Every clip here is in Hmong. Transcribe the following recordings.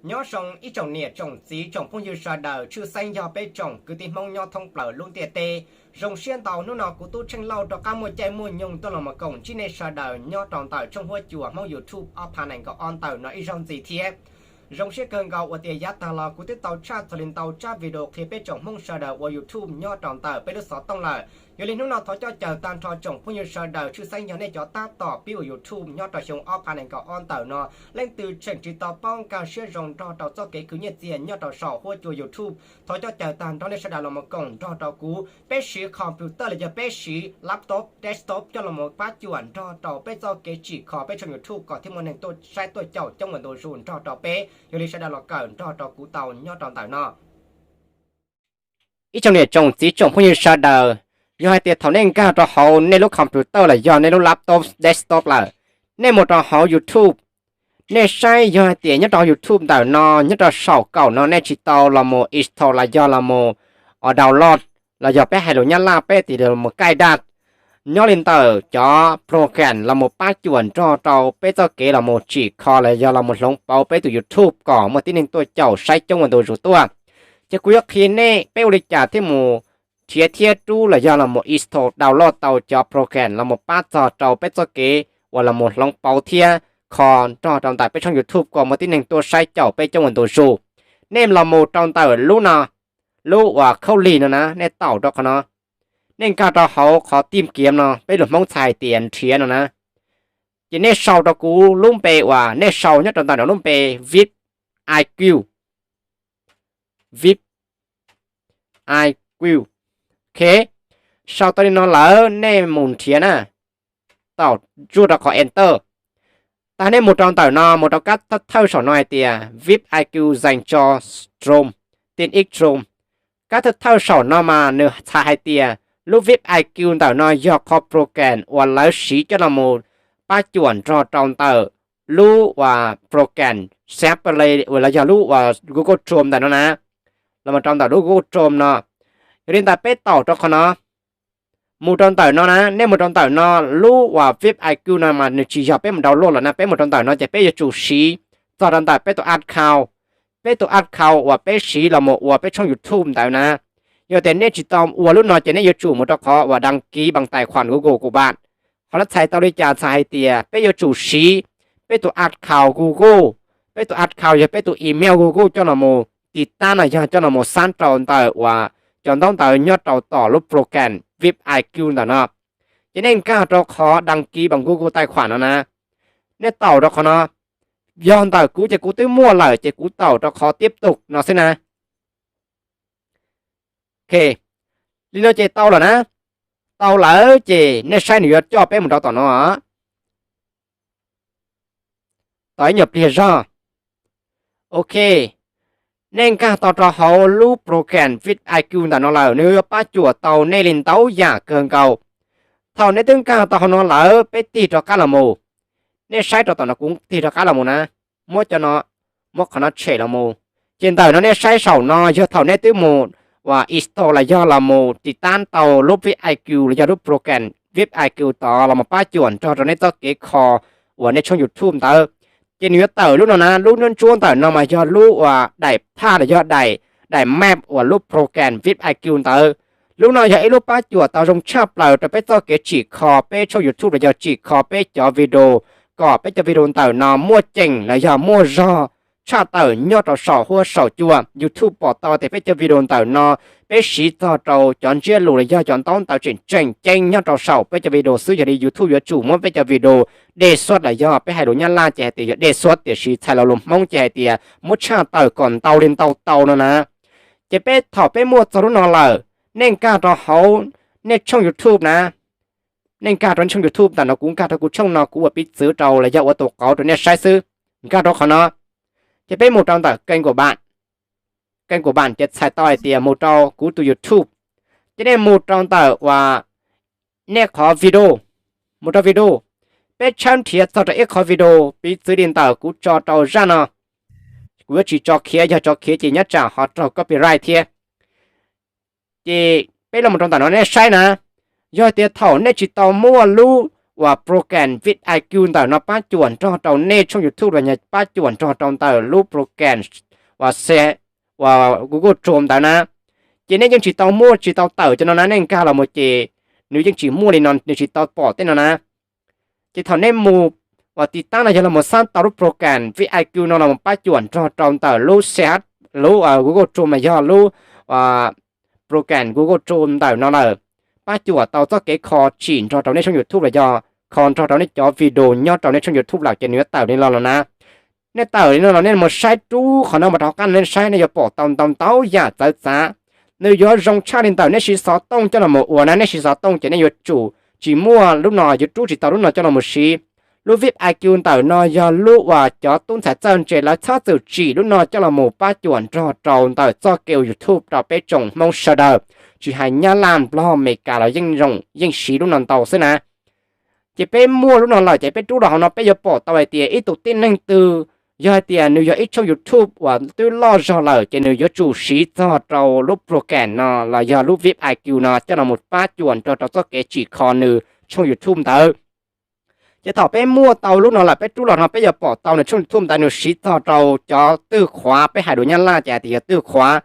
Nyob zoo ib tsoom niam tsoom txiv tsoom phooj ywg sawv daws, tshwj xeeb yog peb tsoom kwv tij Hmoob nyob thoob plaws lub ntiaj teb. Zoo siab ntau hnub no kuv Tub Tsheej Lauj rov qab muaj caij muaj nyoog tuaj los mus koom ntsib nej sawv daws nyob rau ntawm tshooj huab cua Hmoob YouTube ob phav nees nkaum ob ntawm no ib zaug ntxiv thiab. Zoo siab kawg nkaus uas tias yav tag los kuv twb tau tshaj txog li ntau tsab video qhia peb tsoom Hmoob sawv daws ua YouTube nyob rau ntawm peb lub xov tooj lawm. Yog li hnub no thov coj caw tag nrho tsoom phooj ywg sawv daws, tshwj xeeb yog nej cov tab tom pib ua YouTube nyob rau xyoo ob phav nees nkaum ob ntawm no, leej twg tseem tsis tau paub nkag siab zoo nrog rau txoj kev khwv nyiaj txiag nyob rau saum huab cua YouTube, thov coj caw tag nrho nej sawv daws los mus koom nrog rau kuv. Peb siv computer los yog peb siv laptop, desktop coj los mus pab cuam nrog rau peb txoj kev tsim kho peb tshooj YouTube kom thiaj muaj neeg tuaj saib tuaj caum coob mus ntu zus nrog rau peb. Yog li sawv daws los kawm nrog rau kuv tau nyob rau ntawm no. Ib tsoom niam tsoom txiv tsoom phooj ywg sawv daws, yog hais tias thaum nej nkag rau hauv nej lub computer los yog nej lub laptop, desktop lawm, nej mus rau hauv YouTube, nej saib yog hais tias nyob rau hauv YouTube ntawm no, nyob rau saum kaum no nej tsis tau los mus install los yog los mus download, los yog peb hais lus Nyab Laj peb tias los mus cài đặt, nyob li ntawm cov program los mus pab cuam nrog rau peb txoj kev los mus tsim kho los yog los mus hloov pauv peb tus YouTube kom muaj tib neeg tuaj caum saib coob ua ntu zus tuaj. Ces kuv yuav qhia nej peb ua li cas thiaj mus nrhiav thiab rub los yog los mus install download tau cov program los mus pab txog rau peb txoj kev uas los mus hloov pauv thiab kho nrog rau ntawm peb tshooj YouTube kom muaj tib neeg tuaj saib caum peb coob ua ntu zus. Nej los mus rau ntawm lub no, lub uas khaub lig no na, nej taum rau qhov no. Nej nkag rau hauv qhov tìm kiếm no, peb lus Hmoob txhais hais tias nrhiav no na. Ces nej sau rau kuv lub npe uas nej sau nyob rau ntawm no lub npe Vip I Q. Vip I Q. Ok, sau tau li no lawm nej mus nrhiav na, taum zuaj rau qhov enter. Tag nej mus rau ntawm no, mus rau kab thawj saum no hais tias Vip I Q dành cho Chrome, tiện ích Chrome. Kab thawj thawj saum no mas nws txhais hais tias lub Vip I Q ntawm no yog qhov program uas lawv siv coj los mus pab cuam nrog rau ntawm lub uas program Safari uas los yog lub uas Google Chrome ntawm no na, los mus rau ntawm lub Google Chrome no. Yog li ntawd peb taum rau qhov no, mus rau ntawm no na, nej mus rau ntawm no, lub uas Vip I Q no mas nws tsis yog peb mus download lawm na, peb mus rau ntawm no ces peb yuav tsum siv txog rau ntawm peb tus account, peb tus account uas peb siv los mus ua peb tshooj YouTube ntawd na. Yog tias nej tsis tau ua lub no ces nej yuav tsum mus rau qhov uas đăng ký bằng tài khoản Google của bạn. Qhov no txhais tau li cas? Txhais hais tias peb yuav tsum siv peb tus account Google, peb tus account yog peb tus email Google coj los mus tiv tab no yog coj los mus xab rau ntawm uas cov ntaub ntawv nyob rau tom lub program Vip I Q ntawm no. Ces nej nkag rau qhov đăng ký bằng Google tài khoản no na, nej taum rau qhov no. Yog ntawm kuv ces kuv twb muaj lawm ces kuv taum rau qhov tiếp tục no xwb na. Ok, li no ces tau lawm na. Tau lawm ces nej saib nws yuav coj peb mus rau tom no. Tos ib nyuag pliag zog. Ok, nej nkag tau rau hauv lub program Vip I Q ntawm no lawm, nws yuav pab cuam tau nej li ntau yam kawg nkaus. Thaum nej twb nkag tau hauv no lawm peb tig rov qab los mus. Nej saib rau tom no kuv tig rov qab los mus na. Muab cov no, muab qhov no tshem los mus. Ces ntawm no nej saib saum no yog thaum nej twb mus uas install los yog los mus tiv tab tau lub Vip I Q los yog lub program Vip I Q tod los mus pab cuam nrog rau nej txoj kev kho uas nej tshooj YouTube ntawd. Ces nws yuav tawm lub no na, lub ntsuab ntsuab ntawm no mas yog lub uas daim thaj los yog daim, daim map uas lub program Vip I Q ntawd. Lub no yog ib lub pab cuam tau zoo tshaj plaws rau peb txoj kev tsim kho peb tshooj YouTube los yog tsim kho peb cov video, kom peb cov video ntawm no muaj ceem los yog muaj zog tshaj tawm nyob rau saum huab saum cua. YouTube pom tau tias peb cov video ntawm no peb siv txog rau cov ntsiab lus los yog cov ntaub ntawv tseem tseem ceeb nyob rau saum peb cov video xwb, yog li YouTube yuav tsum muab peb cov video đề xuất los yog peb hais lus Nyab Laj ces hais tias yog đề xuất, tiam sis txhais los lus Hmoob ces hais tias muab tshaj tawm kom ntau li ntau tau no na. Ces peb thaum peb muaj txog lub no lawm, nej nkag rau hauv nej tshooj YouTube na. Nej nkag rau nej tshooj YouTube ntawm no, kuv nkag rau kuv tshooj no, kuv ua piv txwv rau los yog ua tus qauv rau nej saib xwb. Nkag rau qhov no, ces peb mus rau ntawm kênh của bạn. Kênh của bạn ces txhais tau hais tias mus rau kuv tus YouTube. Ces nej mus rau ntawm uas nej qhov video, mus rau video. Peb tshawb nrhiav txog rau ib qhov video piv txwv li ntawm kuv tso rau zaj no. Kuv yuav tsis tso khiav, yog tso khiav ces nyob tsam ho raug copyright thiab. Ces peb los mus rau ntawm no nej saib na, yog tias thaum nej tsis tau muaj lub uas program VipIQ ntawm no pab cuam nrog rau nej tshooj YouTube los yog pab cuam nrog rau ntawm lub program uas Google Chrome ntawd na. Ces nej yeej tsis tau muaj tsis tau tawm cov no na, nej nkag los mus ces nws yeej tsis muaj li no, nws tsis tau pom tej no na. Ces thaum nej mus uas tiv tab no yog los mus xab tau lub program VipIQ no los pab cuam nrog rau ntawm lub lub Google Chrome los yog lub program Google Chrome ntawm no lawm, pab cuam tau txoj kev kho tsim nrog rau nej tshooj YouTube los yog kho nrog rau nej cov video nyob rau nej tshooj YouTube lawm ces nws yuav tawm li no los na. Nej tawm li no los nej mus saib rub qhov no mus rau hauv qab no nej saib nej yuav pom tau ntau ntau yam txawv txav. Nws yuav zoo tshaj li ntawm nej siv xov tooj coj los mus ua na, nej siv xov tooj ces nej yuav tsum tsis muaj lub no, yuav rub tsis tau lub no coj los mus siv. Lub VipIQ ntawm no yog lub uas cov tub ntxhais txawj ntse lawv txhob txwm tsim lub no coj los mus pab cuam nrog rau ntawm txoj kev ua YouTube rau peb tsoom Hmoob sawv daws, tsis hais Nyab Laj, Nplog, Amelikas los yeej zoo yeej siv lub no ntau xwb na. Ces peb muaj lub no lawm ces peb rub rau hauv no peb yuav pom tau hais tias ib tug tib neeg twg yog hais tias nws yog ib tshooj YouTube uas twb loj zog lawm ces nws yuav tsum siv txog rau lub program no los yog lub VipIQ no coj los mus pab cuam nrog rau txoj kev tsim kho nws tshooj YouTube ntawd. Ces thaum peb muaj tau lub no lawm peb rub los no peb yuav pom tau nws tshooj YouTube ntawd nws siv txog rau cov twj khuav, peb hais dua Nyab Laj ces hais tias yog twj khuav.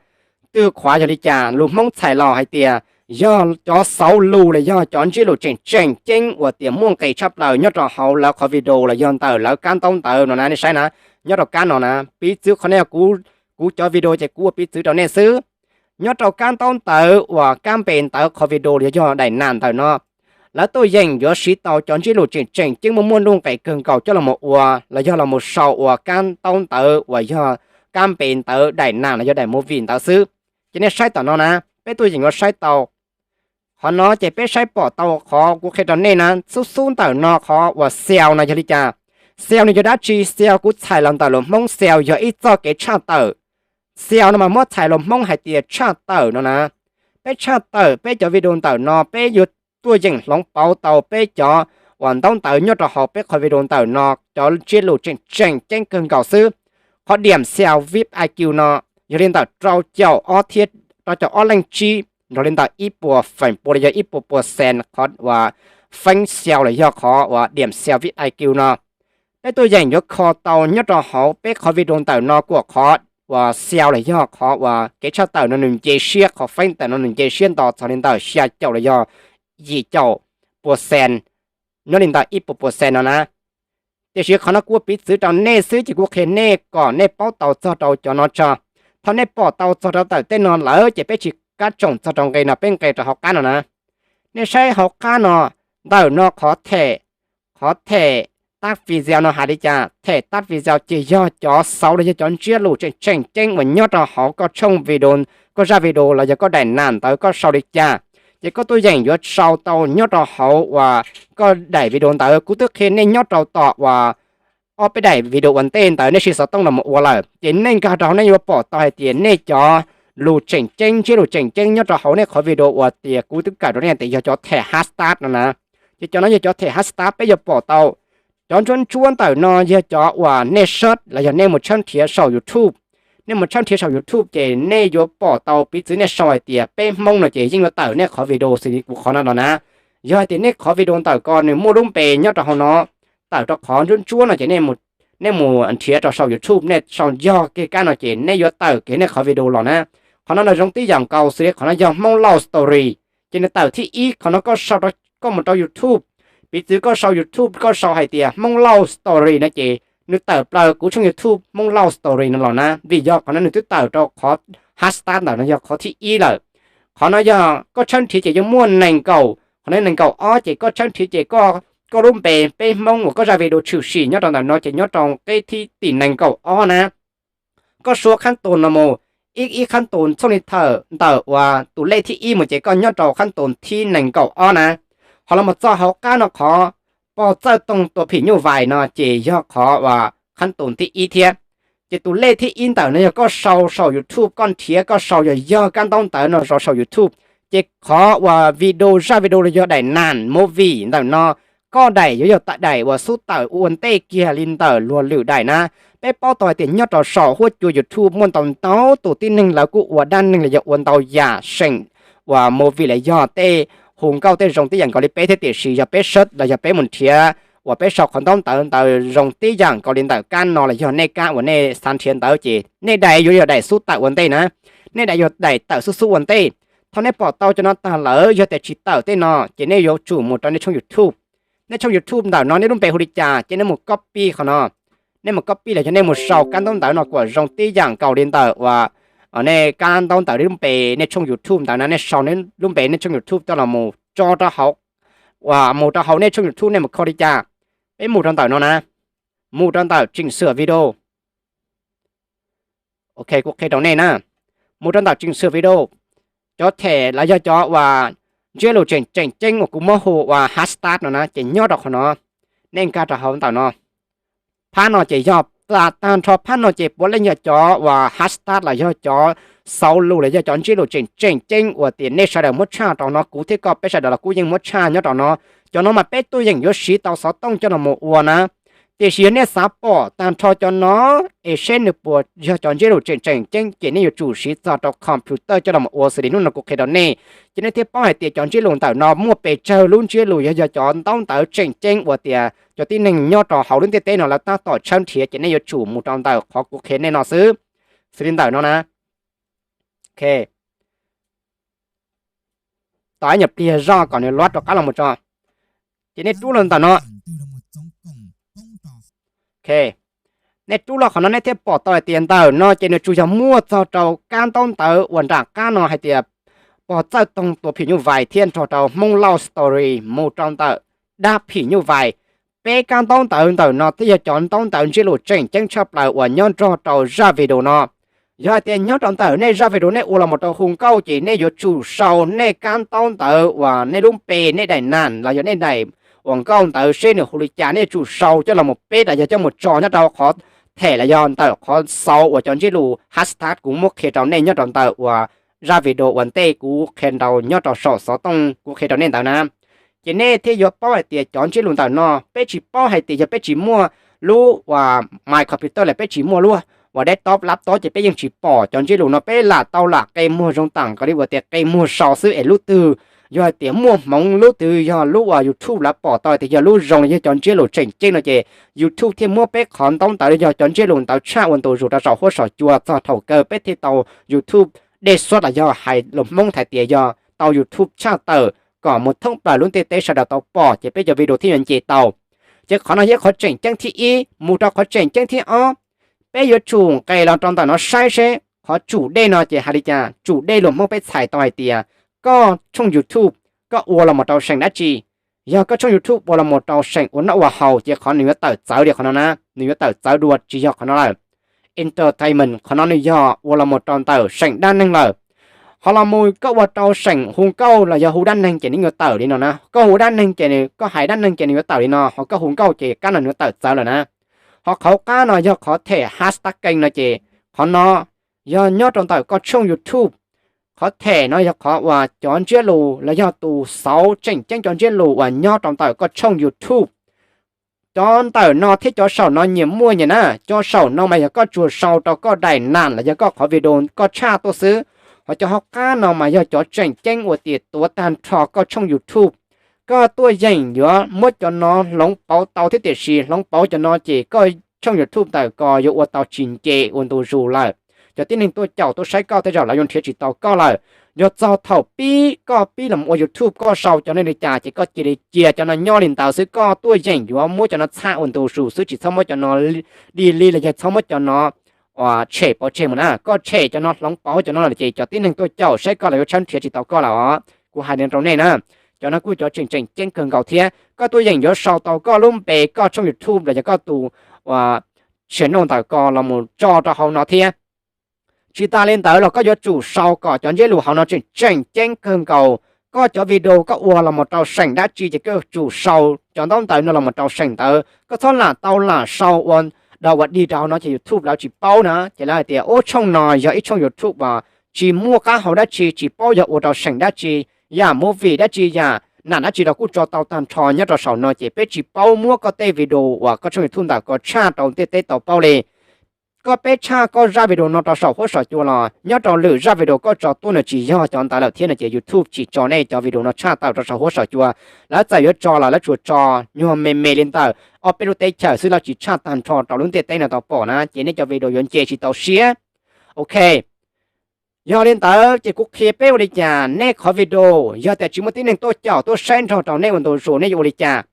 Twj khuav yog li cas? Lus Hmoob txhais los hais tias yog cov xauv lus los yog cov ntsiab lus tseem tseem ceeb uas tias muaj nqis tshaj plaws nyob rau hauv lawv qhov video los yog ntawm lawv kab ntaub ntawv no na, nej saib na. Nyob rau kab no na, piv txwv qhov no yog kuv cov video ces kuv ua piv txwv rau nej xwb. Nyob rau kab ntaub ntawv uas kab npe ntawv qhov video los yog daim nam ntawm no, lawv tuaj yeem yuav siv tau cov ntsiab lus tseem tseem ceeb muaj muaj nuj nqis kawg nkaus coj los mus ua los yog los mus sau ua kab ntaub ntawv uas yog kab npe ntawv daim nam los yog daim movie ntawd xwb. Ces nej saib tom no na, peb tuaj yeem yuav saib tau. Qhov no ces peb saib pom tau qhov kuv qhia rau nej na, xub xub ntawm no qhov uas seo no yog li cas? Seo nws yog dab tsi? Seo kuv txhais los ntawm lus Hmoob seo yog ib txoj kev tshaj tawm. Seo no mas muab txhais lus Hmoob hais tias tshaj tawm no na. Peb tshaj tawm peb cov video ntawm no peb yuav tuaj yeem hloov pauv tau peb cov uas ntaub ntawv nyob rau hauv peb qhov video ntawm no cov ntsiab lus tseem tseem ceeb kawg nkaus xwb. Qhov diam xeo VipIQ no yog li ntawm rau caum ob thiab rau caum ob leej tsib nrog li ntawm ib puas feem pua los yog ib puas pua xees qhov uas feeb xeo los yog qhov uas diam xeo VipIQ no. Peb tuaj yeem yuav kho tau nyob rau hauv peb qhov video ntawm no kuam qhov uas seo los yog qhov uas kev tshaj tawm no nws nce siab, qhov feeb ntawm no nws nce siab nto txog li ntawm xya caum los yog yim caum pua xees, nyob li ntawm ib puas pua xees no na. Tiam sis qhov no kuv ua piv txwv rau nej xwb ces kuv qhia nej kom nej paub tau txog rau cov no tso. Thaum nej pom tau txog rau ntawm tej no lawm ces peb tsis kab tsoom txog rau nqe no, peb nqe rau hauv qab no na. Nej saib hauv qab no, ntawm no qhov them, qhov them tab video no hais li cas? Them tab video ces yog cov xauv los yog cov ntsiab lus tseem tseem ceeb uas nyob rau hauv koj tshooj video, koj zaj video los yog koj daim nam ntawd koj sau li cas, ces koj tuaj yeem yuav sau tau nyob rau hauv uas koj daim video ntawd. Kuv twb qhia nej nyob rau tom uas ob peb daim video ua ntej ntawd nej siv xov tooj los mus ua lawm ces nej nkag rau hauv nej yuav pom tau hais tias nej cov lus tseem ceeb, ntsiab lus tseem ceeb nyob rau hauv nej qhov video uas tias kuv twb kawm rau nej tias yog cov them hashtag no na. Ces cov no yog cov them hashtag peb yuav pom tau. Cov ntsuab ntsuab ntawm no yog cov uas nej search los yog nej mus tshawb nrhiav saum YouTube. Nej mus tshawb nrhiav saum YouTube ces nej yuav pom tau piv txwv nej sau hais tias peb Hmoob no ces yeej yuav tawm nej qhov video xws li kuv qhov no los na. Yog hais tias nej qhov video ntawm ko nws muaj lub npe nyob rau hauv no, tawm rau qhov ntsuab ntsuab no ces nej mus nrhiav rau saum YouTube, nej sau yog kiag kab no ces nej yuav tawm kiag nej qhov video los na. Qhov no nws zoo tib yam nkaus xws li qhov no yog Hmoob Lauj Story, ces nws tawm thib ib. Qhov no koj sau, koj mus rau YouTube, piv txwv koj sau YouTube koj sau hais tias Hmoob Lauj Story no ces nws tawm plaws kuv tshooj YouTube Hmoob Lauj Story no los na, vim yog qhov no nws twb tawm rau qhov hashtag ntawm no yog qhov thib ib lawm. Qhov no yog koj tshawb nrhiav ces yuav muaj nees nkaum, qhov no nees nkaum ob ces koj tshawb nrhiav ces koj lub npe peb Hmoob uas koj zaj video tshwm sim nyob rau ntawm no ces nyob rau qeb thib tim nees nkaum ob na. Koj suav qhab tus no mus, ib ib qhab tus txhooj li thawm ntawm uas tus lej thib ib mus ces koj nyob rau qhab tus thib nees nkaum ob na. Ho los mus txog hauv qab no qhov pog Txawj Toog tua phim nyuj vais no ces yog qhov uas qhab tus thib ib thiab. Ces tus lej thib ib ntawm no yog koj sau saum YouTube, koj nrhiav koj sau yog yog kab ntaub ntawv no sau saum YouTube, ces qhov uas video, zaj video los yog daim nam movie ntawm no, koj daim yuav yog daim uas xub tawm ua ntej kiag li ntawm luag lwm daim na. Peb paub tau hais tias nyob rau saum huab cua YouTube muaj ntau ntau tus tib neeg lawv kuj ua dab neeg los yog ua ntau yam seem uas movie los yog tej hu nkauj tej zoo tib yam nkaus li peb thiab, tiam sis yog peb search los yog peb mus nrhiav uas peb sau qhov ntaub ntawv ntawd zoo tib yam nkaus li ntawm kab no los yog nej kab uas nej xav nrhiav ntawd ces nej daim yuav yog daim xub tawm ua ntej na, nej daim yuav daim tawm xub xub ua ntej. Thaum nej pom tau cov no tag lawm, yog tias tsis tawm tej no ces nej yuav tsum mus rau nej tshooj YouTube. Nej tshooj YouTube ntawm no nej lub npe hu li cas ces nej mus copy qhov no. Nej mus copy los yog nej mus sau kab ntaub ntawv no kom zoo tib yam nkaus li ntawm uas nej kab ntaub ntawv lub npe nej tshooj YouTube ntawd na, nej sau lub npe nej tshooj YouTube coj los mus tso rau hauv, uas mus rau hauv nej tshooj YouTube nej mus kho li cas. Peb mus rau ntawm no na, mus rau ntawm chỉnh sửa video. Ok, kuv qhia rau nej na, mus rau ntawm chỉnh sửa video, cov them los yog cov uas ntsiab lus tseem tseem ceeb uas kuv muab hu ua hashtag no na ces nyob rau qhov no. Nej nkag rau hauv ntawm no. Phab no ces yog tag nrho phab no ces puav leej yog cov uas hashtag los yog cov xauv lus los yog cov ntsiab lus tseem tseem ceeb uas tias nej sawv daws muab tshaj rau no, kuv thiab koj peb sawv daws los kuj yeej muab tshaj nyob rau no. Cov no mas peb tuaj yeem yuav siv tau xov tooj coj los mus ua na. Tiam sis yog nej xav pom tag nrho cov no es seb nws puas yog cov ntsiab lus tseem tseem ceeb ces nej yuav tsum siv txog rau computer coj los mus ua xws li hnub no kuv qhia rau nej, ces nej thiaj paub hais tias cov ntsiab lus ntawm no muaj pes tsawg lub ntsiab lus yog yog cov ntaub ntawv tseem ceeb uas tias cov tib neeg nyob rau hauv lub ntiaj teb no lawv tab tom tshawb nrhiav, ces nej yuav tsum mus rau ntawm qhov kuv qhia nej no xwb. Xws li ntawm no na. Ok, tos ib nyuag pliag zoj kom nws load rov qab los mus tso. Ces nej rub los ntawm no. Ok, nej rub los qhov no nej thiaj pom tau hais tias ntawm no ces nws tsuas yog muaj txog rau kab ntaub ntawv uas nram qab no hais tias pog Txawj Toog tua phim nyuj vais thiab nrog rau Hmoob Lauj story mus rau ntawm dab phim nyuj vais. Peb kab ntaub ntawv ntawm no thiaj yog cov ntaub ntawv ntsiab lus tseem ceeb tshaj plaws uas nyob nrog rau zaj video no. Yog hais tias nyob rau ntawm nej zaj video nej ua los mus rau hu nkauj ces nej yuav tsum sau nej kab ntaub ntawv uas nej lub npe, nej daim nam los yog nej daim uas nkauj ntawd seb nws hu li cas, nej yuav tsum sau coj los mus peb los yog coj mus tso nyob rau qhov them los yog ntawm qhov xauv uas cov ntsiab lus hashtag kuv muab qhia rau nej nyob rau ntawm uas zaj video uas ntej kuv qhia rau nyob rau saum xov tooj kuv qhia rau nej ntawd na. Ces nej thiaj yuav paub hais tias cov ntsiab lus ntawm no peb tsis paub hais tias yog peb tsis muaj lub uas my computer los peb tsis muaj lub uas desktop, laptop ces peb yeej tsis pom cov ntsiab lus no, peb lam tau lam qe muag zoo tam nkaus li uas tias qe muag sau xwb es lub twg yog hais tias muaj hmoov, lub twg yog lub uas YouTube lawv pom tau tias yog lub zoo los yog cov ntsiab lus tseem ceeb no ces YouTube thiaj muab peb qhov ntaub ntawv los yog cov ntsiab lus ntawd tshaj ua ntu zus rau saum huab saum cua, txog thaum kawg peb thiaj tau YouTube dej xuab los yog hais lus Hmoob hais tias yog tau YouTube tshaj tawm kom mus thoob plaws lub ntiaj teb sawv daws tau pom ces peb cov video thiaj yuav nce tau. Ces qhov no yog qhov tseem ceeb thib ib. Mus rau qhov tseem ceeb thib ob, peb yuav tsum nqes los rau ntawm no saib seb qhov tsum dej no ces hais li cas. Tsum dej lus Hmoob peb txhais tau hais tias koj tshooj YouTube, koj ua los mus rau seem dab tsi. Yog koj tshooj YouTube ua los mus rau seem ua noj ua haus ces qhov nws yuav tawm txawv li qhov no na, nws yuav tawm txawv dua tsis yog qhov no lawm. Entertainment qhov no nws yog ua los mus rau ntawm seem dab neeg lawm. Ho los mus koj ua rau seem hu nkauj los yog hu dab neeg ces nws yuav tawm li no na. Koj hu dab neeg ces nws, koj hais dab neeg ces nws yuav tawm li no, ho koj hu nkauj ces kab no nws yuav tawm txawv lawm na. Ho qhov qab no yog qhov them hashtag kênh no ces qhov no yog nyob rau ntawm koj tshooj YouTube. Qhov them no yog qhov uas cov ntsiab lus los yog tus xauv tseem ceeb cov ntsiab lus uas nyob rau ntawm koj tshooj YouTube. Cov ntawm no thiab cov saum no nyias muaj nyias na. Cov saum no mas yog koj tsuas sau rau koj daim nam los yog koj qhov video koj tshaj tuaj xwb. Ho cov hauv qab no mas yog cov tseem ceeb uas tias tuav tag nrho koj tshooj YouTube. Koj tuaj yeem yuav muab cov no hloov pauv tau thiab, tiam sis hloov pauv cov no ces koj tshooj YouTube ntawm ko yuav ua tau tsis nce ua ntu zus lawm. Cov tib neeg tuaj caum tuaj saib koj tej zaum lawv yuav nrhiav tsis tau koj lawm. Yog txog thaum pib koj pib los ua YouTube koj sau cov no li cas ces koj cia li cia cov no nyob li ntawd xwb, koj tuaj yeem yuav muab cov no txhaj ua ntu zus xwb, tsis txhob muab cov no delete los yog txhob muab cov no tshem pov tseg mus na. Koj tshem cov no hloov pauv cov no lawm ces cov tib neeg tuaj caum saib koj lawv yuav tshawb nrhiav tsis tau koj lawm os. Kuv hais li rau nej na, cov no kuj cov tseem tseem ceeb kawg nkaus thiab. Koj tuaj yeem yuav sau tau koj lub npe, koj tshooj YouTube los yog koj tus channel ntawm ko los mus tso rau hauv no thiab. Tsis tas li ntawd los koj yuav tsum sau kom cov ntsiab lus hauv no tseem tseem ceeb kawg nkaus. Koj cov video koj ua los mus rau seem dab tsi ces koj yuav tsum sau cov ntaub ntawv no los mus rau seem ntawd. Koj txhob lam tau lam sau ua dog ua dig rau hauv no ces YouTube lawv tsis paub na, ces lawv hais tias ub, tshooj no yog ib tshooj YouTube uas tsis muaj qab hau dab tsi, tsis paub yog ua rau seem dab tsi, yam movie dab tsi, yam nam dab tsi los kuj tso tau tag nrho nyob rau saum no, ces peb tsis paub muab koj tej video uas koj tshooj YouTube ntawm ko tshaj rau ntiaj teb tau paub li. koj peb tshaj koj zaj video no rau saum huab saum cua los nyob rau lwm zaj video koj tso tuaj nws tsis yog cov ntawd lawm thiab no ces YouTube tsis tso nej cov video no tshaj tawm rau saum huab saum cua. Lawv txawm yuav tso los lawv tsuas tso nyuag me me li ntawm ob peb lub teb chaws xwb, lawv tsis tshaj tag nrho rau lub ntiaj teb no tau pom na, ces nej cov video yuav nce tsis tau siab. Ok, yog li ntawd ces kuv qhia peb ua li cas nej qhov video yog tias tsis muaj tib neeg tuaj caum tuaj saib nrog rau nej ua ntu zus nej yuav ua li cas.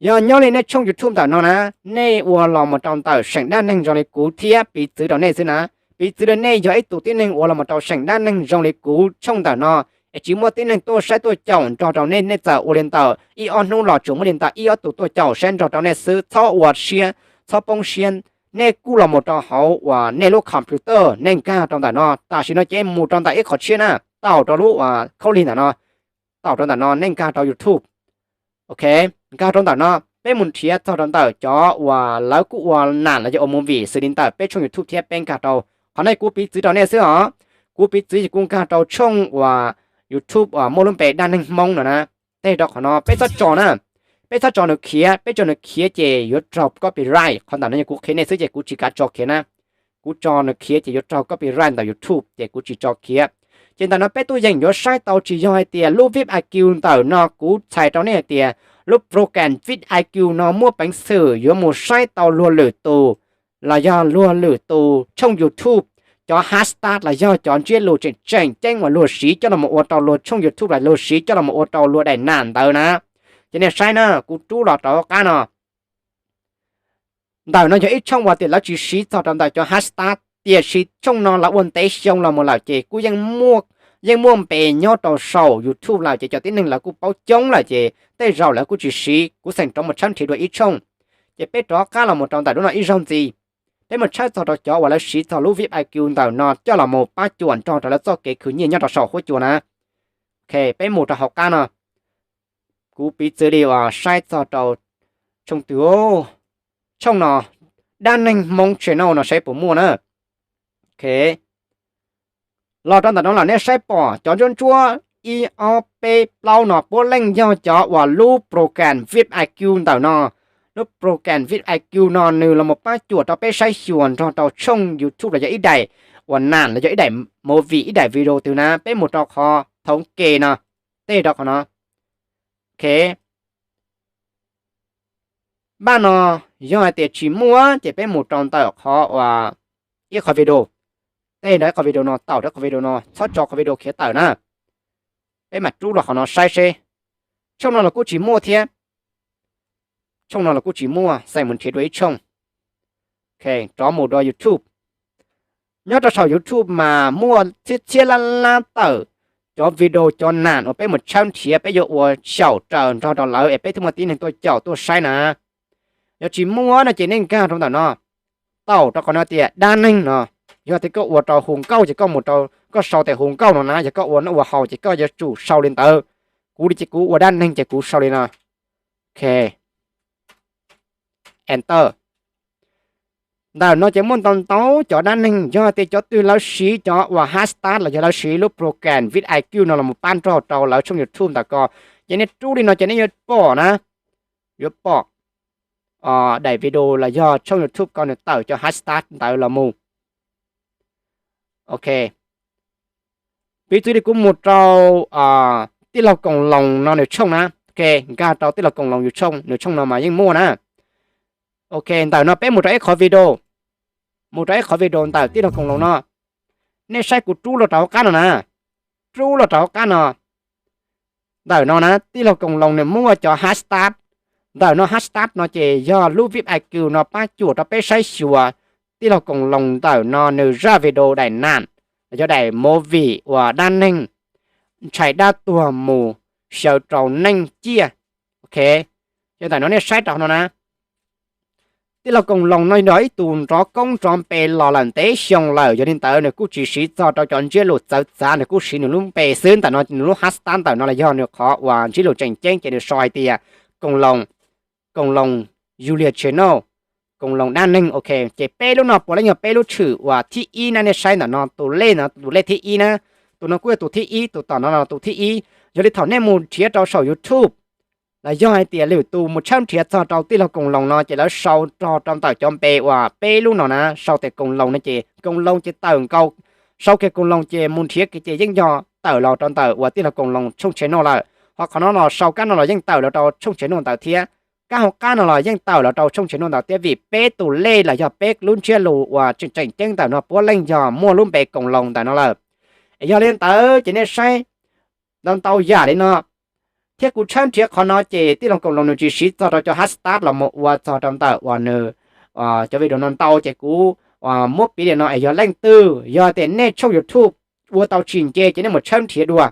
Yog nyob li nej tshooj YouTube ntawm no na, nej ua los mus rau ntawm seem dab neeg zoo li kuv thiab piv txwv rau nej xwb na. Piv txwv rau nej yog ib tug tib neeg ua los mus rau seem dab neeg zoo li kuv tshooj ntawm no, es tsis muaj tib neeg tuaj saib tuaj caum nrog rau nej, nej txawm ua li ntawm ib ob hnub los tsuas muaj li ntawm ib ob tug tuaj caum saib nrog rau nej xwb, txhob ua siab, txhob poob siab. Nej kuj los mus rau hauv uas nej lub computer nej nkag rau ntawm no, tam sim no ces mus rau ntawm ib qhov tshiab na, taum rau lub uas khaub lig ntawm no, taum rau ntawm no nej nkag rau YouTube. Ok, nkag rau ntawm no peb mus nrhiav txog rau ntawm cov uas lawv kuj ua nam los yog ua movie xws li ntawm peb tshooj YouTube thiab peb nkag rau. Qhov no kuv piv txwv rau nej xwb os. Kuv piv txwv ces kuv nkag rau tshooj uas YouTube uas muaj lub npe Dab Neeg Hmoob no na. Tej rau qhov no peb txhob tso na, peb txhob tso nws khiav, peb tso nws khiav ces yuav raug copyright. Qhov ntawm no yog kuv qhia nej xwb ces kuv tsis kav tso khiav na. Kuv tso nws khiav ces yuav raug copyright ntawm YouTube ces kuv tsis tso khiav. Ces ntawm no peb tuaj yeem yuav saib tau tsis yog hais tias lub Vip I Q ntawm no, kuv txhais rau nej hais tias lub program Vip I Q no muaj peev xwm yuav mus saib tau luag lwm tus los yog luag lwm tus tshooj YouTube, cov hashtag los yog cov ntsiab lus tseem tseem ceeb uas luag siv coj los ua rau luag tshooj YouTube los luag siv coj los ua rau luag daim nam ntawd na. Ces nej saib na, kuv rub los rau qab no. Ntawm no yog ib tshooj uas tias lawv tsis siv txog rau ntawm cov hashtag, tiam sis tshooj no lawv ua ntev xyoo los mus lawm ces kuj yeej muaj npe nyob rau saum YouTube lawm ces cov tib neeg lawv kuj paub coob lawm ces tej zaum lawv kuj tsis siv. Kuv xeem rov mus tshawb nrhiav dua ib tshooj. Ces peb rov qab los mus rau ntawm lub no ib zaug ntxiv. Peb mus tshawb txog rau cov uas lawv siv txog lub Vip I Q ntawm no coj los mus pab cuam nrog rau lawv txoj kev khwv nyiaj nyob rau saum huab cua na. Ok, peb mus rau hauv qab no. Kuv piv txwv li uas saib txog rau tshooj twg, tshooj no, Dab Neeg Hmoob channel no saib puas muaj na. Ok, los rau ntawm no lawm nej saib pom cov ntsuab ntsuab ib ob peb plaub no puav leej yog cov uas lub program Vip I Q ntawm no. Lub program Vip I Q no nws los mus pab cuam rau peb saib xyuas nrog rau tshooj YouTube los yog ib daim uas nam los yog ib daim movie ib daim video twg na. Peb mus rau qhov thoob ke no, tej rau qhov no. Ok, npaj no, yog hais tias tsis muaj ces peb mus rau ntawm qhov uas ib qhov video, tej rau ib qhov video no, taum rau qhov video no, txhob tso qhov video khiav tawm na. Peb mam rub los qhov no saib seb. Tshooj no los kuj tsis muaj thiab. Tshooj no los kuj tsis muaj, xeem mus nrhiav dua ib tshooj. Ok, rov mus dua YouTube. Nyob rau saum YouTube mas muaj txhiab txhiab lab lab tawm cov video cov nam uas peb mus tshawb nrhiav, peb yuav ua xyaum raws nrog rau lawv es peb thiaj muaj tib neeg tuaj caum tuaj saib na. Yog tsis muaj no ces nej nkag rau ntawm no, taum rau qhov no tias dab neeg no. Yog tias koj ua rau hu nkauj ces koj mus rau, koj sau tias hu nkauj no na, yog koj ua noj ua haus ces koj yuav tsum sau li ntawd. Kuv li ces kuv ua dab neeg ces kuv sau li no. Ok, enter. Ntawm no ces muaj ntau ntau cov dab neeg, yog tias cov twg lawv siv cov uas hashtag los yog lawv siv lub program Vip I Q no los pab nrog rau lawv tshooj YouTube ntawm ko, ces nej rub li no ces nej yuav pom na, yuav pom daim video los yog tshooj YouTube ko nws tawm cov hashtag ntawd los mus. Ok, piv txwv li kuv mus rau tij laug Koos Loos no nws tshooj na. Ok, nkag rau tij laug Koos Loos yus tshooj, nws tshooj no mas yeej muaj na. Ok, ntawm no peb mus rau ib qhov video, mus rau ib qhov video ntawm tij laug Koos Loos no. Nej saib kuv rub los rau hauv qab no na, rub los rau hauv qab no. Ntawm no na tij laug Koos Loos nws muaj cov hashtag. Ntawm no hashtag no ces yog lub Vip I Q no pab cuam rau peb saib xyuas tij laug Koos Loos ntawm no nws zaj video daim nam, los yog daim movie uas dab neeg ntshai dab tuag mus xyaw rau neej ciaj. Ok, yog ntawm no nej saib rau no na. Tij laug Koos Loos no yog ib tug nrov koob nrov npe los lawm ntev xyoo lawm, yog li ntawd nws kuj tsis siv txog rau cov ntsiab lus txawv txav, nws kuj siv nws lub npe xwb. Ntawm no nws lub hashtag ntawm no los yog nws qhov uas ntsiab lus tseem ceeb ces nws sau hais tias Koos Loos, Koos Loos Yulia Channel, Koos Loos dab neeg. Ok, ces peb lub no puav leej yog peb lub tshwm uas thib ib na, nej saib ntawm no tus lej no tus lej thib ib na, tus no kuj yog tus thib ib, tus tom no tus thib ib. Yog li thaum nej mus nrhiav rau saum YouTube, los yog hais tias lwm tus mus tshawb nrhiav txog rau tij laug Koos Loos no ces lawv sau rog rau ntawm cov npe uas peb lub no na, sau tias Koos Loos no ces Koos Loos ces tawm nkaus, sau kiag Koos Loos ces mus nrhiav kiag ces yeej yog tawm los rau ntawm uas tij laug Koos Loos tshooj channel lawm. Ho qhov no los sau kab no los yeej tawm los rau tshooj channel ntawd thiab, kab hauv qab no los yeej tawm los rau tshooj channel ntawd thiab, vim peb tus lej los yog peb lub ntsiab lus uas tseem tseem ceeb ntawm no puav leej yog muaj lub npe Koos Loos ntawm no lawm. Es yog li ntawd ces nej saib, ntau ntau yam li no, thiab kuv tshawb nrhiav qhov no ces tij laug Koos Loos nws tsis siv txog rau cov hashtag los mus ua txog rau ntawm uas nws cov video no ntau ces kuv muab piv li no es yog leej twg yog tias nej tshooj YouTube ua tau tsis nce ces nej mus tshawb nrhiav dua.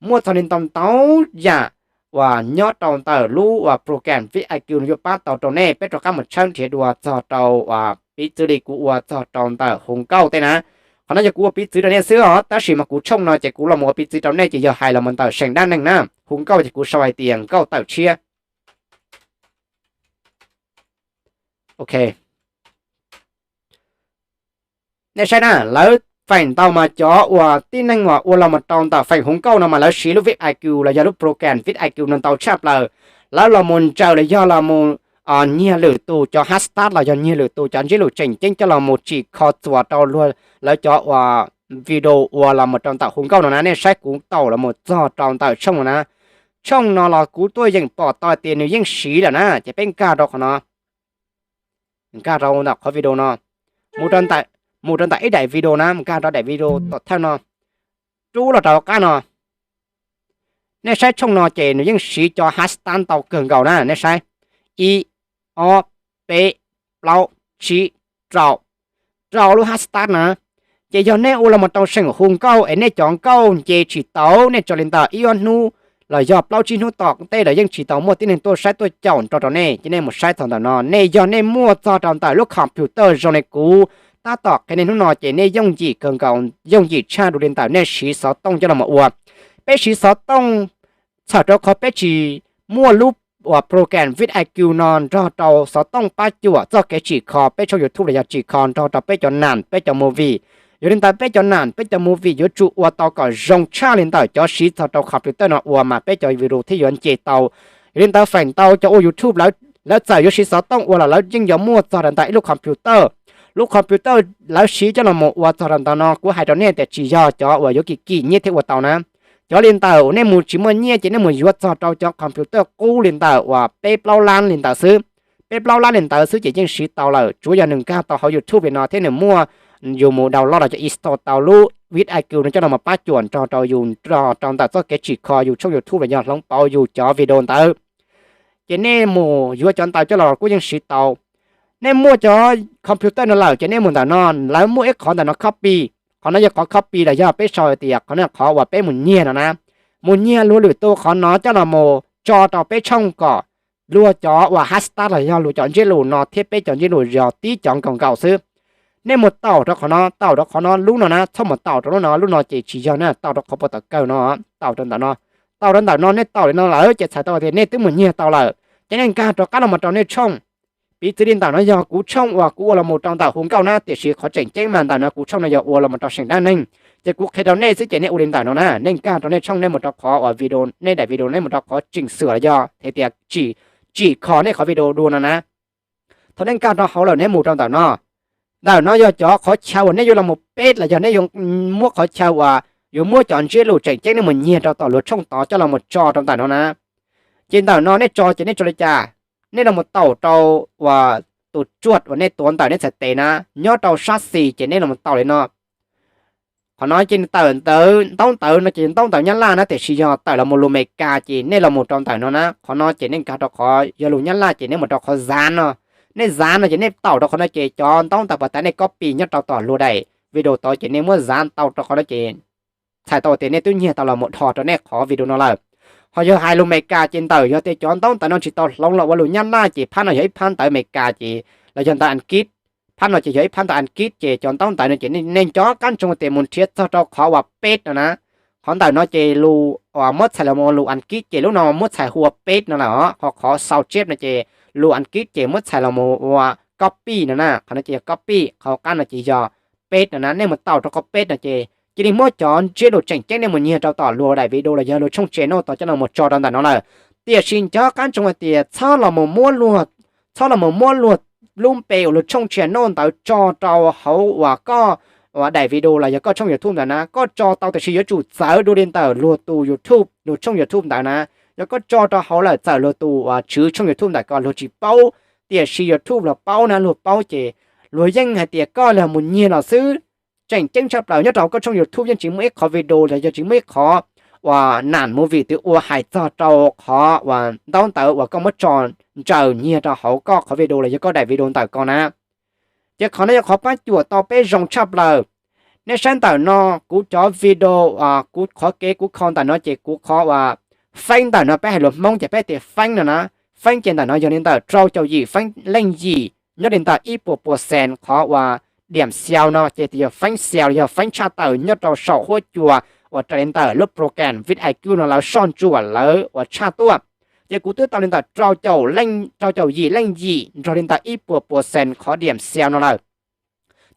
Muaj txog li ntau ntau yam uas nyob rau ntawm lub uas program VidIQ no yuav pab tau rau nej, peb rov qab mus tshawb nrhiav dua txog rau uas piv txwv li kuv ua txog rau ntawm hu nkauj tej na. Qhov no yog kuv ua piv txwv rau nej xwb os, tab sis mas kuv tshooj no ces kuv los mus ua piv txwv rau nej ces yog hais los mus ntawm seem dab neeg na, hu nkauj ces kuv sau hais tias nkauj tawm tshiab. Ok, nej saib na, lawv feem ntau mas cov uas tib neeg uas ua los mus rau ntawm feem hu nkauj no mas lawv siv lub VidIQ los yog lub program VidIQ no ntau tshaj plaws. Lawv los mus ntsaws los yog los mus nyiag lwm tus cov hashtag los yog nyiag lwm tus cov ntsiab lus tseem ceeb coj los mus tsim kho txuas rau luag lawv cov uas video ua los mus rau ntawm hu nkauj no na. Nej saib kuv taum los mus txog rau ntawm tshooj no na. Tshooj no los kuv tuaj yeem pom tau tias nws yeej siv lawm na, ces peb nkag rau qhov no, nkag rau ntawm qhov video no, mus rau ntawm ib daim video na, nkag rau daim video tom thawj no, rub los rau qab no. Nej saib tshooj no ces nws yeej siv cov hashtag ntau kawg nkaus na, nej saib, ib, ob, peb, plaub, tsib, rau, rau lub hashtag na. Ces yog nej ua los mus rau seem hu nkauj es nej cov nkauj nce tsis tau, nej tso li ntawm ib ob hnub los yog plaub tsib hnub tom ntej los yeej tsis tau muaj tib neeg tuaj saib tuaj caum nrog rau nej, ces nej mus saib txog ntawm no, nej yog nej muaj txog rau ntawm lub computer zoo li kuv tab tom qhia nej hnub no ces nej yooj yim kawg nkaus, yooj yim tshaj dua li ntawm nej siv xov tooj coj los mus ua. Peb siv xov tooj txhawm rau qhov peb tsis muaj lub uas program VidIQ no nrog rau xov tooj pab cuam txoj kev tsim kho peb tshooj YouTube los yog tsim kho nrog rau peb cov nam peb cov movie. Yog li ntawd peb cov nam peb cov movie yuav tsum ua tau kom zoo tshaj li ntawm cov siv txog rau computer no ua mas peb cov video thiaj yuav nce tau. Yog li ntawd feem ntau cov ua YouTube lawv txawm yuav siv xov tooj ua los lawv yeej yuav muaj txog rau ntawm ib lub computer. Lub computer lawv siv coj los mus ua txog rau ntawm no kuv hais rau nej tias tsis yog cov uas yuav kim kim nyiaj thiaj ua tau na. Cov li ntawm uas nej mus tsis muaj nyiaj ces nej mus yuav txog rau cov computer qub li ntawm uas peb plaub lab li ntawd xwb. Peb plaub lab li ntawd xwb ces yeej siv tau lawm, tsuav yog nws nkag tau hauv YouTube li no thiab nws muaj yus mus download los cov install tau lub VidIQ no coj los pab cuam nrog rau yus nrog rau ntawm txoj kev tsim kho yus tshooj YouTube los yog hloov pauv yus cov video ntawd. Ces nej mus yuav cov ntawd coj los kuj yeej siv tau. Nej muaj cov computer no lawm ces nej mus ntawm no, lawv muaj ib qhov ntawm no copy. Qhov no yog qhov copy los yog peb sau tias qhov no qhov uas peb mus nyiag no na. Mus nyiag luag lwm tus qhov no coj los mus tso rau peb tshooj kom luag cov uas hashtag los yog luag cov ntsiab lus no thiab peb cov ntsiab lus yog tib cov nkaus nkaus xwb. Nej mus taum rau qhov no, taum rau qhov no lub no na, txhob mus taum rau lub no, lub no ces tsis yog na, taum rau qhov puag tom kawg no, taum rau ntawm no. Taum rau ntawm no nej taum li no lawm ces txhais tau tias nej twb mus nyiag tau lawm, ces nej nkag rov qab los mus rau nej tshooj. Piv txwv li ntawm no yog kuv tshooj uas kuv ua los mus rau ntawm hu nkauj na, tiam sis qhov tseem ceeb mas ntawm no kuv tshooj no yog ua los mus rau seem dab neeg. Ces kuv qhia rau nej xwb ces nej ua li ntawm no na, nej nkag rau nej tshooj, nej mus rau qhov uas video, nej daim video nej mus rau qhov tseem xwm los yog hais tias tsim kho nej qhov video dua no na. Thaum nej nkag rau hauv lawm nej mus rau ntawm no. Ntawm no yog cov qhov chaw uas nej yuav los mus peb los yog nej yuav muab qhov chaw uas yuav muab cov ntsiab lus tseem ceeb nej mus nyiag rau tom luag tshooj tod coj los mus tso rau ntawm no na. Ces ntawm no nej tso ces nej tso li cas? Nej los mus taum rau uas tus tsuaj uas nej tuav ntawm nej txhais tes na, nyob rau sab xis ces nej los mus taum li no. Qhov no ces tawm ntawv ntaub ntawv no ces ntaub ntawv Nyab Laj na, tiam sis yog tawm los mus lus Amelikas ces nej los mus rau ntawm no na. Qhov no ces nej nkag rau qhov yog lus Nyab Laj ces nej mus rau qhov zav no. Nej zav no ces nej taum rau qhov no ces cov ntaub ntawv pas tas nej copy nyob rau tom luag daim video tod ces nej muab zav tau rau qhov no ces txhais tau tias nej twb nyiag tau los mus dhos rau nej qhov video no lawm. Ho yog hais lus Amelikas ces ntawm yog tias cov ntaub ntawv no tsis tau hloov los ua lus Nyab Laj ces phab no yog ib phab ntawv Amelikas ces los yog ntawv Ankit. Phab no ces yog ib phab ntawv Ankit ces cov ntaub ntawv no ces nej nco qab ntsoov tias mus nrhiav txog rau qhov uas paste no na. Qhov ntawm no ces lus uas muab txhais los ua lus Ankit ces lub no muab txhais hu ua paste no lawm os, ho qhov sau tseb no ces lus Ankit ces muab txhais los ua copy no na, qhov no ces yog copy, qhov qab no ces yog paste no na. Nej mus taum rau qhov paste no ces cia li muab cov ntsiab lus tseem ceeb nej mus nyiag rau tom luag daim video los yog luag tshooj channel tod coj los mus tso rau ntawm no lawm. Tiam sis nco qab ntsoov hais tias txhob los mus muab luag, txhob los mus muab luag lub npe uas luag tshooj channel ntawd tso rau hauv uas koj uas daim video los yog koj tshooj YouTube ntawd na. Koj tso tau tiam sis yuav tsum txawv dua li ntawm luag tus YouTube, luag tshooj YouTube ntawd na. Yog koj tso rau hauv lawm txawm luag tus uas tswv tshooj YouTube ntawm ko luag tsis paub, tiam sis YouTube los paub na, luag paub ces luag yeej hais tias koj los mus nyiag los xwb. Tseem ceeb tshaj plaws nyob rau koj tshooj YouTube yeej tsis muaj ib qhov video los yog tsis muaj ib qhov uas nam movie twg ua hais txog rau qhov uas ntaub ntawv uas koj muab tso ntsaws nyiag rau hauv koj qhov video los yog koj daim video ntawm ko na. Ces qhov no yog qhov pab cuam tau peb zoo tshaj plaws. Nej saib ntawm no, kuv cov video, kuv qhov kev kuv kho ntawm no ces kuv qhov uas feeb ntawm no peb hais lus Hmoob ces peb tias feeb no na. Feeb ces ntawm no yog li ntawm rau caum yim feeb leej yim nyob li ntawm ib puas percent qhov uas diam xiau no ces yog feeb xiau los yog feeb tshaj tawm nyob rau saum huab cua uas raws li ntawm lub program Vid I Q no lawv soj ntsuam lawv uas tshaj tuaj. Ces kuv twb tau li ntawm rau caum yim leej yim nrog li ntawm ib puas percent qhov diam xiau no lawm.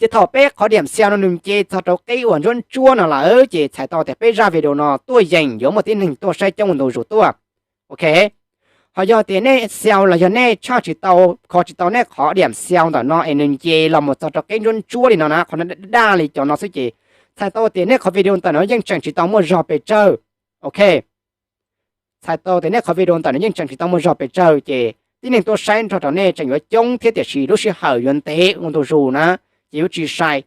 Ces thaum peb qhov diam xiau no nws nce txog rau qib uas ntsuab ntsuab no lawm ces txhais tau tias peb zaj video no tuaj yeem yuav muaj tib neeg tuaj saib coob ua ntu zus tuaj. Ok, ho yog tias nej xiau los yog nej tshaj tsis tau, kho tsis tau nej qhov diam xiau ntawm no es nws nce los mus txog rau qib ntsuab ntsuab li no na, qhov no daj li cov no xwb ces txhais tau tias nej qhov video ntawm no yeej tseem tsis tau muaj zog pes tsawg. Ok, txhais tau tias nej qhov video ntawm no yeej tseem tsis tau muaj zog pes tsawg ces tib neeg tuaj saib nrog rau nej tseem yuav coob thiab tiam sis lub sij hawm yuav ntev ua ntu zus na, ces yuav tsis sai.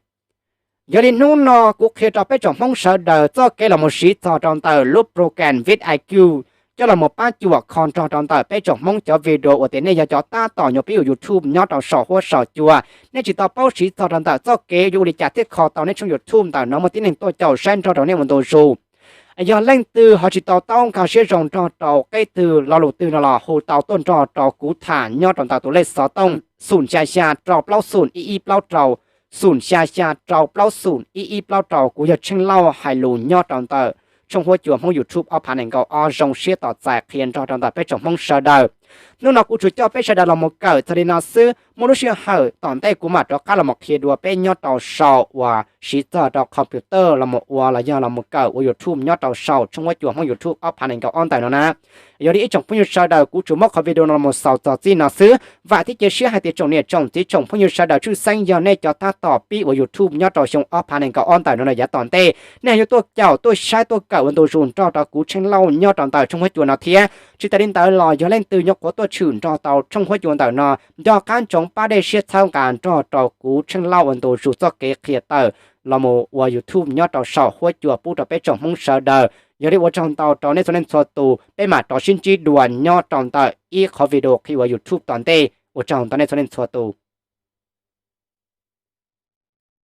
Yog li hnub no kuv qhia rau peb tsoom Hmoob sawv daws txoj kev los mus siv txog rau ntawm lub program Vid I Q coj los mus pab cuam kho nrog rau ntawm peb tsoom Hmoob cov video uas tias nej yog cov tab tom nyuam pib ua YouTube nyob rau saum huab saum cua. Nej tsis tau paub siv txog rau ntawm txoj kev yuav ua li cas thiaj kho tau nej tshooj YouTube ntawm no muaj tib neeg tuaj caum saib nrog rau nej ua ntu zus. Yog leej twg ho tsis tau taub nkag siab zoo nrog rau qeb twg lo lus twg no los hu tau tuaj nrog rau kuv tham nyob rau ntawm tus lej xov tooj xum xya xya rau plaub xum ib ib plaub rau, xum xya xya rau plaub xum ib ib plaub rau. Kuv yog Tsheej Lauj hais lus nyob rau ntawm tshooj huab cua Hmoob YouTube ob phav nees nkaum ob zoo siab tos txais qhia nrog rau ntawm peb tsoom Hmoob sawv daws. Hnub no kuv tsuas coj peb sawv daws los mus kawm txog li no xwb, muaj lub sij hawm tom ntej kuv mam rov qab los mus qhia dua peb nyob rau saum uas siv txog rau computer los mus ua los yog los mus kawm ua YouTube nyob rau saum tshooj huab cua Hmoob YouTube ob phav nees nkaum ob ntawm no na. Yog li ib tsoom phooj ywg sawv daws, kuv tsuas muab qhov video no los mus xaus txog txij no xwb. Vam thiab cia siab hais tias tsoom niam tsoom txiv tsoom phooj ywg sawv daws tshwj xeeb yog nej cov tab tom pib ua YouTube nyob rau xyoo ob phav nees nkaum ob ntawm no los yav tom ntej nej yuav tuaj caum tuaj saib tuaj kawm ua ntu zus nrog rau kuv Tsheej Lauj nyob rau ntawm tshooj huab cua no thiab. Tsis tas li ntawd los yog leej twg nyuam qhuav tuaj tshwm nrog tau tshooj huab cua ntawm no, nco qab ntsoov pab dej siab txhawb nqa nrog rau kuv Tsheej Lauj ua ntu zus txoj kev qhia tawm los mus ua YouTube nyob rau saum huab cua pub rau peb tsoom Hmoob sawv daws. Yog li ua tsaug ntau rau nej txhua leej txhua tus, peb mam rov sib ntsib dua nyob rau ntawm ib qhov video qhia ua YouTube tom ntej. Ua tsaug ntau nej txhua leej txhua tus.